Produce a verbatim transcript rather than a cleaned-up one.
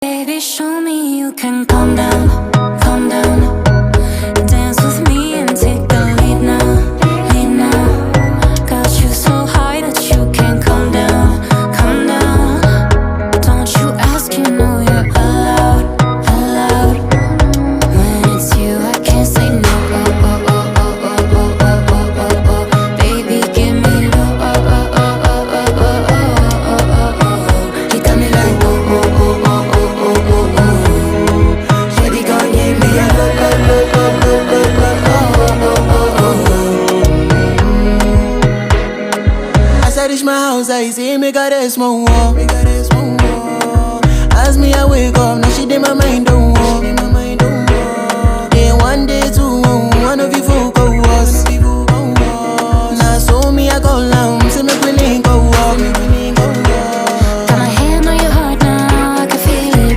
Baby, show me you can calm down, calm down. Dance with me and take the lead now, lead now. Got you so high that you can't come down, come down. Don't you ask, you know you're allowed, allowed. When it's you, I can't say no. Oh, oh, oh, oh, oh, oh, oh, oh, oh, oh, oh. Baby, give me low. Oh, oh, oh, oh, oh, oh, oh, oh, oh, oh, oh. You got me like, oh, oh, oh, oh, oh, oh, oh, oh. Shawty gon' give me a low, low, low, low, low, low, low, oh, oh, oh, oh, oh, oh. As I reach my house, I see me got a small wall. As me, I wake up, now she did my mind.